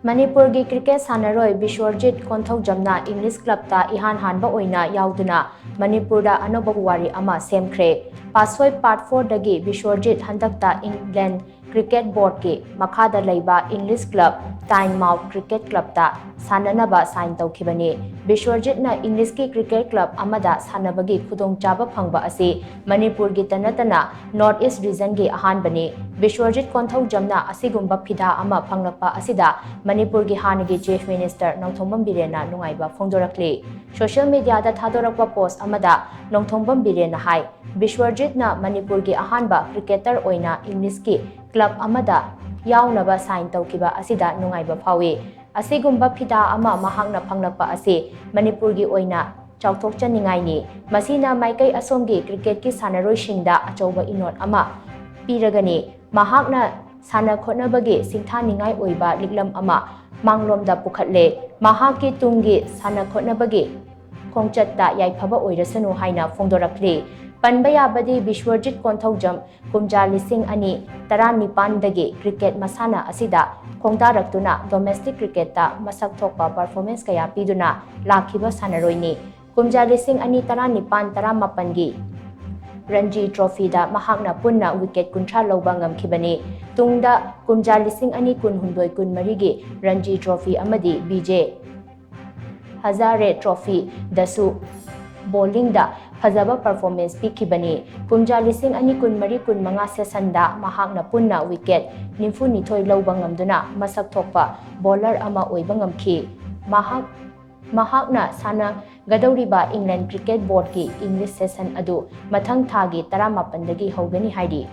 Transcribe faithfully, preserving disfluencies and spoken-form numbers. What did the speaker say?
ꯃꯅꯤꯄꯨꯔꯒꯤ ꯀ꯭ꯔꯤꯀꯦꯠ ꯁꯥꯟꯅꯔꯣꯏ ꯕꯤꯁ꯭ꯋꯔꯖꯤꯠ ꯀꯣꯟꯊꯧꯖꯝꯅ ꯏꯪꯂꯤꯁ ꯀ꯭ꯂꯕꯇ ꯏꯍꯥꯟ ꯍꯥꯟꯕ ꯑꯣꯏꯅ ꯌꯥꯎꯗꯨꯅ ꯃꯅꯤꯄꯨꯔꯗ ꯑꯅꯧꯕ ꯄꯨꯋꯥꯔꯤ ꯑꯃ ꯁꯦꯝꯈ꯭ꯔꯦ꯫ ꯄꯥꯠꯁꯣꯏ ꯄꯥꯔꯠ ꯐꯣꯔꯗꯒꯤ ꯕꯤꯁ꯭ꯋꯔꯖꯤꯠ ꯍꯟꯗꯛꯇ ꯏꯪꯂꯦꯟ ꯀ꯭ꯔꯤꯀꯦꯠ ꯕꯣꯔꯗꯀꯤ ꯃꯈꯥꯗ ꯂꯩꯕ ꯏꯪꯂꯤꯁ ꯀ꯭ꯂꯕ ꯇꯥꯏꯟꯃꯥꯎꯊ ꯀ꯭ꯔꯤꯀꯦꯠ ꯀ꯭ꯂꯕꯇ ꯁꯥꯟꯅꯅꯕ ꯁꯥꯏꯟ ꯇꯧꯈꯤꯕꯅꯤ꯫ ꯕꯤꯁ꯭ꯋꯔꯖꯤꯠꯅ ꯏꯪꯂꯤꯁꯀꯤ ꯀ꯭ꯔꯤꯀꯦꯠ ꯀ꯭ꯂꯕ ꯑꯃꯗ ꯁꯥꯟꯅꯕꯒꯤ ꯈꯨꯗꯣꯡꯆꯥꯕ ꯐꯪꯕ ꯑꯁꯤ ꯃꯅꯤꯄꯨꯔꯒꯤꯇ ꯅꯠꯇꯅ ꯅꯣꯔꯠ ꯏꯁ꯭ꯠ ꯔꯤꯖꯟꯒꯤ ꯑꯍꯥꯟꯕꯅꯤ꯫ ꯕꯤꯁ꯭ꯋꯔꯖꯤꯠ ꯀꯣꯟꯊꯧꯖꯝꯅ ꯑꯁꯤꯒꯨꯝꯕ ꯐꯤꯗꯥ ꯑꯃ ꯐꯪꯂꯛꯄ ꯑꯁꯤꯗ ꯃꯅꯤꯄꯨꯔꯒꯤ ꯍꯥꯟꯅꯒꯤ ꯆꯤꯐ ꯃꯤꯅꯤꯁꯇꯔ ꯅꯣꯡꯊꯣꯝꯕꯝ ꯕꯤꯔꯦꯟꯅ ꯅꯨꯡꯉꯥꯏꯕ ꯐꯣꯡꯗꯣꯔꯛꯂꯤ꯫ ꯁꯣꯁꯤꯌꯦꯜ ꯃꯤꯗꯤꯌꯥꯗ ꯊꯥꯗꯣꯔꯛꯄ ꯄꯣꯁ꯭ꯠ ꯑꯃꯗ ꯅꯣꯡꯊꯣꯝꯕꯝ ꯕꯤꯔꯦꯟꯅ ꯍꯥꯏ, ꯕꯤꯁ꯭ꯋꯔꯖꯤꯠꯅ ꯃꯅꯤꯄꯨꯔꯒꯤ ꯑꯍꯥꯟꯕ ꯀ꯭ꯔꯤꯀꯦꯇꯔ ꯑꯣꯏꯅ ꯏꯪꯂꯤꯁꯀꯤ ꯀ꯭ꯂꯕ ꯑꯃꯗ ꯌꯥꯎꯅꯕ ꯁꯥꯏꯟ ꯇꯧꯈꯤꯕ ꯑꯁꯤꯗ ꯅꯨꯡꯉꯥꯏꯕ ꯐꯥꯎꯏ꯫ ꯑꯁꯤꯒꯨꯝꯕ ꯐꯤꯗꯥ ꯑꯃ ꯃꯍꯥꯛꯅ ꯐꯪꯂꯛꯄ ꯑꯁꯤ ꯃꯅꯤꯄꯨꯔꯒꯤ ꯑꯣꯏꯅ ꯆꯥꯎꯊꯣꯛꯆꯅꯤꯡꯉꯥꯏꯅꯤ꯫ ꯃꯁꯤꯅ ꯃꯥꯏꯀꯩ ꯑꯁꯣꯝꯒꯤ ꯀ꯭ꯔꯤꯀꯦꯠꯀꯤ ꯁꯥꯟꯅꯔꯣꯏꯁꯤꯡꯗ ꯑꯆꯧꯕ ꯏꯅꯣꯠ ꯑꯃ ꯄꯤꯔꯒꯅꯤ꯫ ꯃꯍꯥꯛꯅ ꯁꯥꯟꯅ ꯈꯣꯠꯅꯕꯒꯤ ꯁꯤꯡꯊꯥꯅꯤꯡꯉꯥꯏ ꯑꯣꯏꯕ ꯂꯤꯛꯂꯝ ꯑꯃ ꯃꯥꯡꯂꯣꯝꯗ ꯄꯨꯈꯠꯂꯦ꯫ ꯃꯍꯥꯛꯀꯤ ꯇꯨꯡꯒꯤ ꯁꯥꯟꯅ ꯈꯣꯠꯅꯕꯒꯤ ꯈꯣꯡꯆꯠꯇ ꯌꯥꯏꯐꯕ ꯑꯣꯏꯔꯁꯅꯨ ꯍꯥꯏꯅ ꯐꯣꯡꯗꯣꯔꯛꯂꯤ꯫ ꯄꯟꯕ ꯌꯥꯕꯗꯤ ꯕꯤꯁ꯭ꯋꯔꯖꯤꯠ ꯀꯣꯟꯊꯧꯖꯝ ꯀꯨꯝꯖꯥ ꯂꯤꯁꯤꯡ ꯑꯅꯤ ꯇꯔꯥꯅꯤꯄꯥꯟꯗꯒꯤ ꯀ꯭ꯔꯤꯀꯦꯠ ꯃꯁꯥꯟꯅ ꯑꯁꯤꯗ ꯈꯣꯡꯗꯥꯔꯛꯇꯨꯅ ꯗꯣꯃꯦꯁꯇꯤꯛ ꯀ꯭ꯔꯤꯀꯦꯠꯇ ꯃꯁꯛ ꯊꯣꯛꯄ ꯄꯔꯐꯣꯔꯃꯦꯟꯁ ꯀꯌꯥ ꯄꯤꯗꯨꯅ ꯂꯥꯛꯈꯤꯕ ꯁꯥꯟꯅꯔꯣꯏꯅꯤ꯫ ꯀꯨꯝꯖꯥ ꯂꯤꯁꯤꯡ ꯑꯅꯤ ꯇꯔꯥꯅꯤꯄꯥꯟ ꯇꯔꯥꯃꯥꯄꯟꯒꯤ ꯔꯟꯖꯤ ꯇ꯭ꯔꯣꯐꯤꯗ ꯃꯍꯥꯛꯅ ꯄꯨꯟꯅ ꯋꯤꯀꯦꯠ ꯀꯨꯟꯊ꯭ꯔꯥ ꯂꯧꯕ ꯉꯝꯈꯤꯕꯅꯤ꯫ ꯇꯨꯡꯗ ꯀꯨꯝꯖꯥ ꯂꯤꯁꯤꯡ ꯑꯅꯤ ꯀꯨꯟꯍꯨꯝꯗꯣꯏ ꯀꯨꯟꯃꯔꯤꯒꯤ ꯔꯟꯖꯤ ꯇ꯭ꯔꯣꯐꯤ ꯑꯃꯗꯤ ꯕꯤꯖꯦ ꯍꯖꯥꯔꯦ ꯇ꯭ꯔꯣꯐꯤꯗꯁꯨ ꯕꯣꯂꯤꯡꯗ ꯐꯖꯕ ꯄꯔꯐꯣꯔꯃꯦꯟꯁ ꯄꯤꯈꯤꯕꯅꯤ꯫ ꯀꯨꯝꯖꯥ ꯂꯤꯁꯤꯡ ꯑꯅꯤ ꯀꯨꯟꯃꯔꯤ ꯀꯨꯟꯃꯉꯥ ꯁꯦꯁꯟꯗ ꯃꯍꯥꯛꯅ ꯄꯨꯟꯅ ꯋꯤꯀꯦꯠ ꯅꯤꯐꯨꯅꯤꯊꯣꯏ ꯂꯧꯕ ꯉꯝꯗꯨꯅ ꯃꯁꯛ ꯊꯣꯛꯄ ꯕꯣꯂꯔ ꯑꯃ ꯑꯣꯏꯕ ꯉꯝꯈꯤ꯫ ꯃꯍꯥꯛ, ꯃꯍꯥꯛꯅ ꯁꯥꯟꯅꯒꯗꯧꯔꯤꯕ ꯏꯪꯂꯦꯟ ꯀ꯭ꯔꯤꯀꯦꯠ ꯕꯣꯔꯗꯀꯤ ꯏꯪꯂꯤꯁ ꯁꯦꯁꯟ ꯑꯗꯨ ꯃꯊꯪ ꯊꯥꯒꯤ ꯇꯔꯥꯃꯥꯄꯟꯗꯒꯤ ꯍꯧꯒꯅꯤ ꯍꯥꯏꯔꯤ꯫